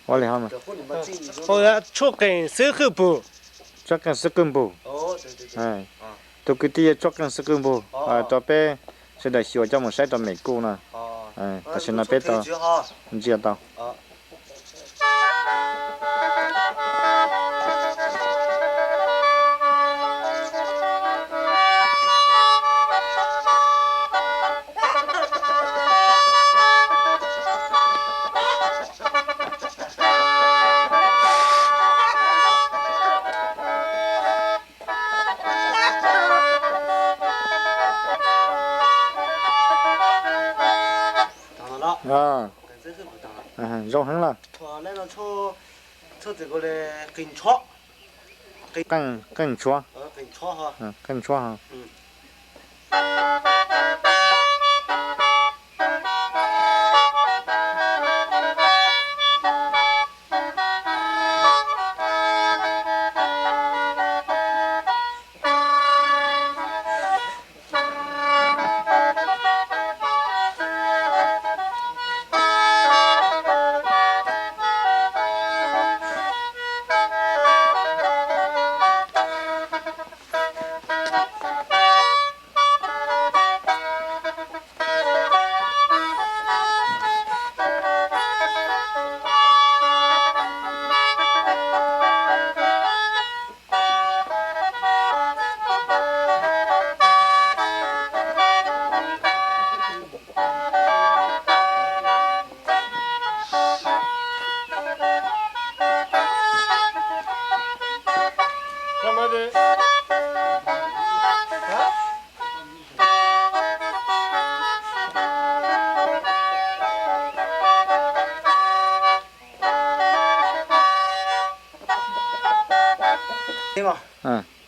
Ua li hov mas. Tshuab qees xwb qwj npug. Tus kwv tij yog tshuab qees xwb qwj npug, rau peb sawv daws xyuas coj mus saib rau mem kuj no. Tam sim no peb tau ntsia tau. Zoo heev lawm. Qeej tshuab, qeej tshuab.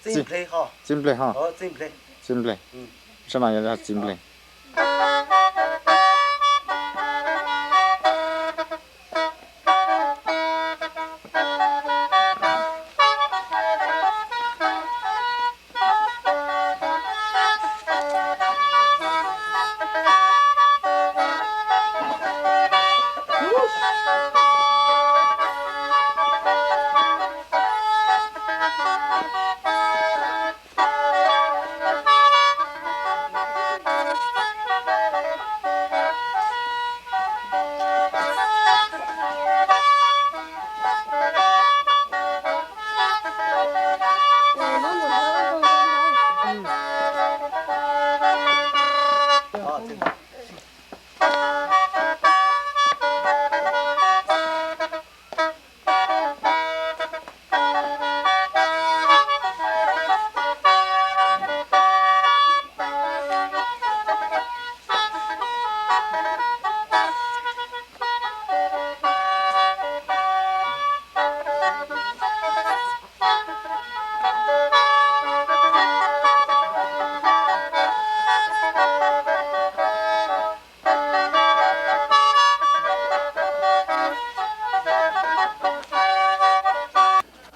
Txiv nplej ho. Txiv nplej. Sab no yog txiv nplej.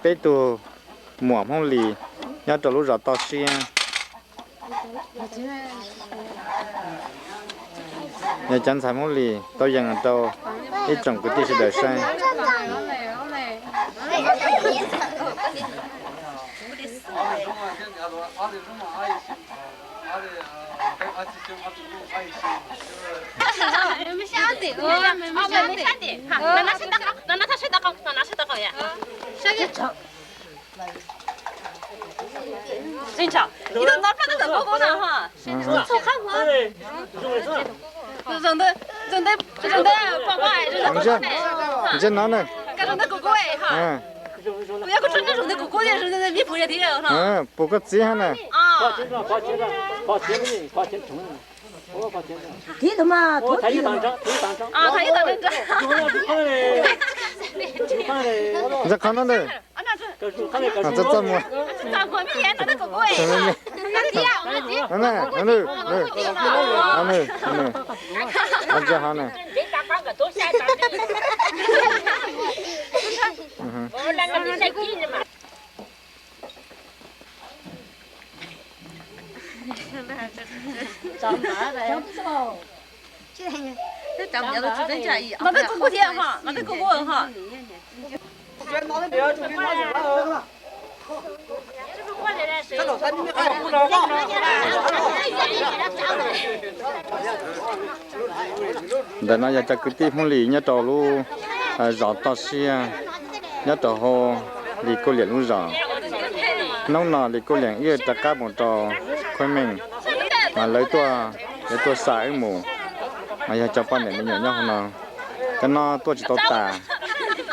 Peb tug muam Hmoob Lis nyob rau lub zos Toj Siab. Yog cov ntxhais Hmoob Lis tau yees rau ib tsoom kwv tij sawv daws saib. Ntsia no na. Puas koj txiv hab na? Ntsia qhov no na. Txaj txaj muag. Ntsia hov na. Nói với cô Hương hả? Nói với cô Hương hả? Ntawm no yog cov kwv tij Hmoob Lis nyob rau lub zos Toj Siab, nyob rau hauv Lis Kuj Liam lub zos. Hnub no Lis Kuj Liam wb rov qab mus rau Khuab Meej, mas lawv tuaj, lawv tuaj xa wb mus, mas yog cov poj niam me nyuam nyob hauv no. Cov no tuaj tsis tau tas,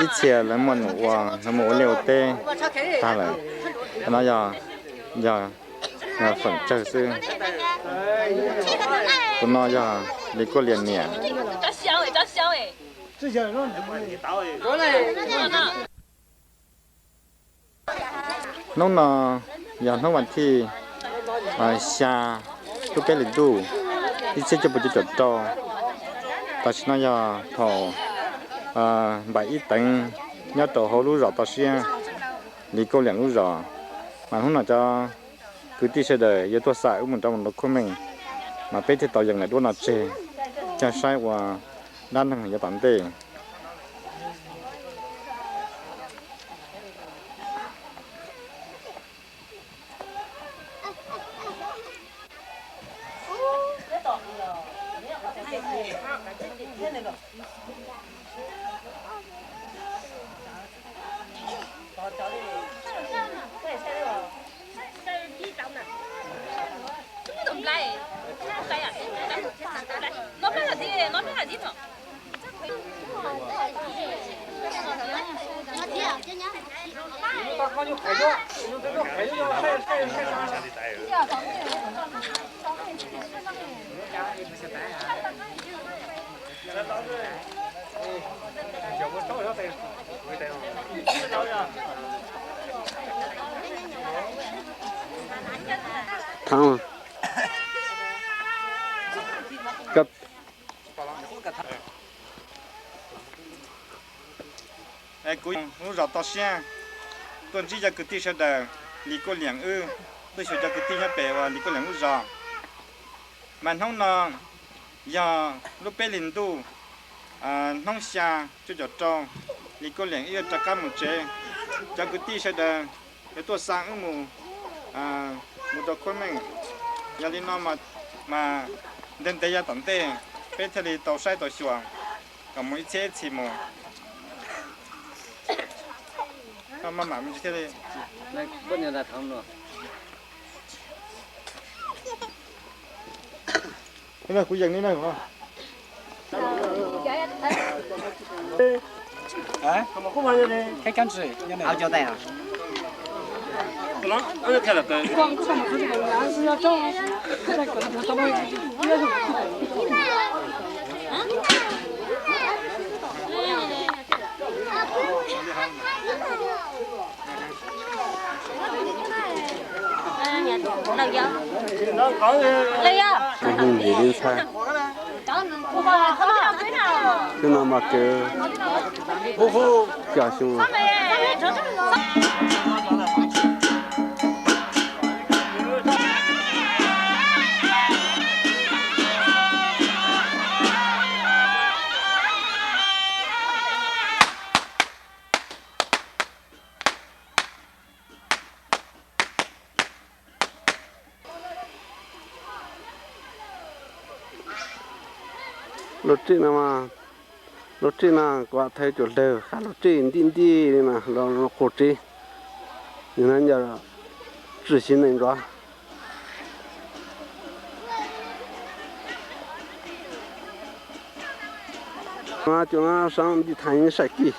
ib txhia lawv muaj num ua, lawv mus ua liaj ua teb tag lawm. Cov no yog, yog, yog feem tsawg xwb. Tus no yog Lis Kuj Liam niam. Hnub no yog hnub vas thij xya lub peb hlis ntuj ib txhiab cuaj puas cuaj caum rau. Tam sim no yog thaum npaim ib teev nyob rau hauv lub zos Toj Siab, Lis Kuj Liam lub zos. Mas hnub no cov kwv tij sawv daws yuav tuaj xa wb mus rau mus rau Khuab Meej, mas peb thiaj tau yees lawm duab no tseg, coj saib ua dab neeg yav tom ntej. Thov, kuv lub zos Toj Siab tuaj ntsib cov kwv tij sawv daws, Lis Kuj Liam wb tuaj xyuas cov kwv tij nyob pem uas Lis Kuj Liam lub zos. Mas hnub no yog lub peb hlis ntuj, hnub xya cuaj caum rau, Lis Kuj Liam wb yuav rov qab mus tsev. Cov kwv tij sawv daws yuav tuaj xa wb mus, mus rau Khuab Meej. Yog li no mas ntev ntev yav tom ntej peb thiaj li tau saib tau xyuas kom mus ib txhiab ib txhis mus. Maj mam mus thiaj li. Kuv yees li na. Ntxiv li ntxhab, twb no mas kwv xya xyoo. Lub txij no, lub txij no kuv thaij cuam dawg qab lub txij ntij ntij li no los qus tsev, nws no yog txwj xeeb neeg ntsuav. Cov no saib nti thaiv saim kis.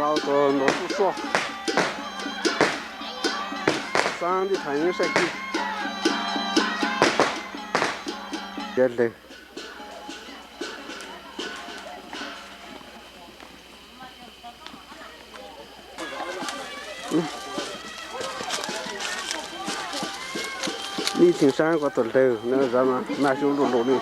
Au, tus ntaus suj suaj. Xaab tib thaiv nyob sab kis. Tiav dlawg. Nij txheem saab ko tus dlawg na, zov no nag xyoob luj luj li.